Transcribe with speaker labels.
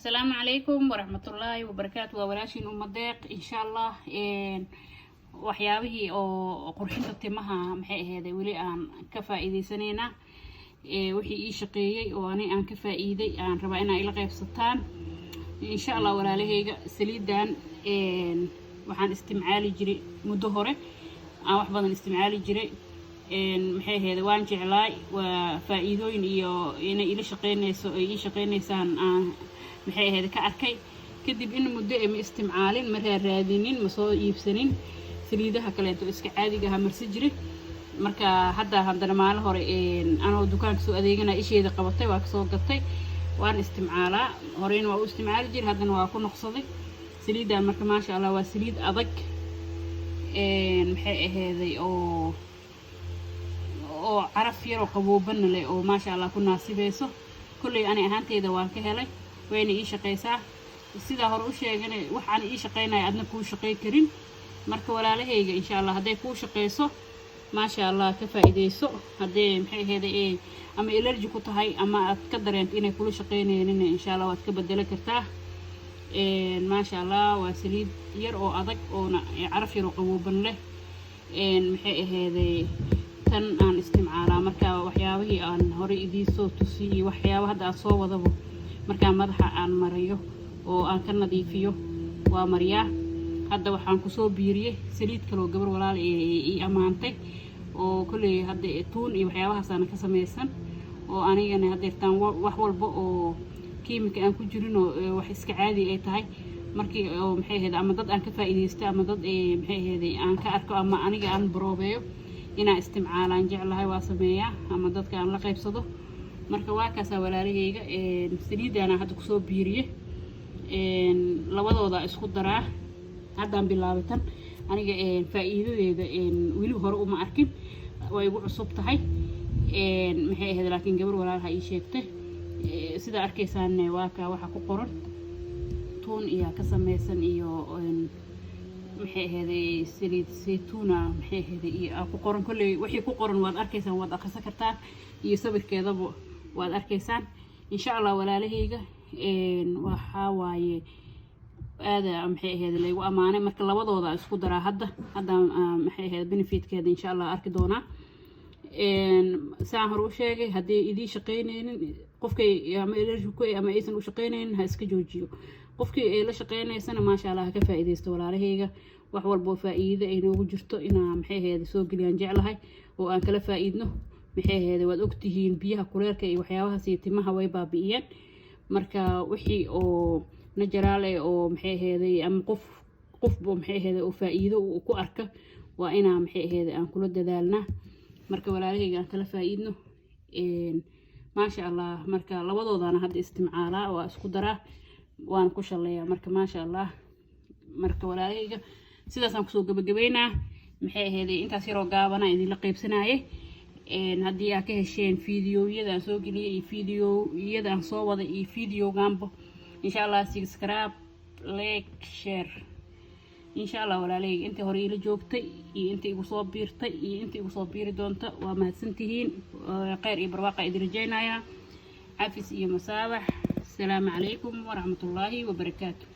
Speaker 1: Asalaamu calaykum waraxmatullaahi wabarakaatu. Waa walaashiin Umadeeq. Insha Allah, waxyaabihii oo qurxinta timaha, maxay aheeday, weli aan ka faa-iideysanaynaa. Wixii ii shaqeeyey oo ani aan ka faa-iiday aan rabaa inaa ila qaybsataan, insha Allah. Walaalahayga, saliidan waxaan isticmaali jiray muddo hore, aan wax badan isticmaali jiray. Maxay aheeday, waan jeclaay. Waa faa-iidooyin iyo inay ila shaqeynayso, ay ii shaqeynaysaan aan, maxay ahayd, ka arkay. Kadib in muddo e ma isticmaalin, ma raaraadinin, ma soo iibsanin. Saliidaha kaleeto iska caadiga aha marsi jiray. Marka hadda haddana maalin hore anoo dukaanka soo adeeganaya isheeda qabatay, waa kasoo gatay, waan isticmaalaa. Horeyna waa u isticmaali jiray, haddana waa ku noqsaday saliidan. Marka maasha Allah, waa saliid adag, maxay aheeday, oo caraf yaroo qaboobana leh, oo maasha Allah ku naasibeyso. Kolley ani ahaanteyda waan ka helay, wayna ii shaqeysaa. Sidaa hore u sheegana, wax aan ii shaqeynaya adna kuu shaqey karin. Marka walaalahayga, insha Allah, hadday kuu shaqeyso, maasha Allah, ka faa-iideyso. Haddee, maxay aheeday, ama allergy ku tahay ama aad ka dareento inay kula shaqeynaynin, insha Allah waad ka bedeli kartaa. Maasha Allah, waa saliid yar oo adag oona caraf yar oo qabooban leh. Maxay aheeday, tan aan isticmaalaa. Marka waxyaabihii aan horey idiin soo tusiyey, waxyaaba hadda aan soo wadabo, markaa madaxa aan mariyo oo aan ka nadiifiyo waa mariyaa. Hadda waxaan kusoo biiriyey saliid kaloo gabar walaal ii ammaantay, oo kolley hadda tuun iyo waxyaabahaasana ka samaysan, oo anigana haddeertaan wax walba oo kiimika aan ku jirin oo wax iska caadi ay tahay. Markii oo, maxay ahayd, ama dad aan ka faa'iidaysto ama dad, maxay ahayd, aan ka arko ama aniga aan baroobeeyo, inaan isticmaalaan jeclahay, waa sameeyaa, ama dadka aan la qaybsado. Marka waa kaasaa, walaalahayga, saliidaana hadda kusoo biiriye, labadooda isku daraa. Haddaan bilaabay tan aniga, faa'iidadeeda weli hore uma arkin, way igu cusub tahay, maxay ahayd, laakiin gabar walaalaha ii sheegtay. Sida arkaysaan, waa kaa waxaa ku qoran, tuun iyo ka sameysan iyo, maxay ahayd, saliid saytuuna, maxay ahayd, iyo ku qoran. Kolley wixii ku qoran waad arkaysaan, waad akhrisan kartaan, iyo sawirkeedaba waad arkaysaan, insha Allah. Walaalahayga, waxaa waaye aada, maxay ahayd, laygu ammaanay. Marka labadooda isku daraa hadda. Hadda, maxay ahayd, benefitkeeda insha Allah arki doonaa. Saan hore u sheegay, haddii idiin shaqeyneynin, qofkay ama allergy ku ama aysan u shaqeyneynin, ha iska joojiyo. Qofkii ay la shaqeynaysana, maasha Allah, ha ka faa'iidaysto. Walaalahayga, wax walboo faa'iido ay noogu jirto inaa, maxay ahayd, soo geliyaan jeclahay oo aan kala faa'iidno. Maxay ahayd, waad ogtihiin, biyaha kuleelka iyo waxyaabahaas iyo timaha way baabi'iyeen. Marka wixii oo natural eh oo, maxay aheeday, ama qof qofba, maxay aheeday, oo faa'iido uu ku arka, waa inaa, maxay aheeday, aan kula dadaalnaa. Marka walaalahayga, aan kala faa'iidno, maasha Allah. Marka labadoodana hadda istimcaalaa, waa isku daraa, waan ku shaleeyaa. Marka maasha Allah. Marka walaalahayga, sidaasaan kusoo gabagabeynaa. Maxay aheeday, intaas yaroo gaabana idinla qaybsanayay. Haddii aad ka hesheen fiidiyoyada aan soo geliyay iyo fiidiyoyada aan soo waday iyo fiidiyoganbo, insha Allah, subscribe, like, share, insha Allah. Walaalahayga, intii hore iila joogtay iyo intii igu soo biirtay iyo intii igu soo biiri doonta, waa mahadsantihiin. Kheyr iyo barwaaqa idin rajaynayaa, cafis iyo masaabax. Asalaamu calaykum waraxmatullaahi wabarakaatu.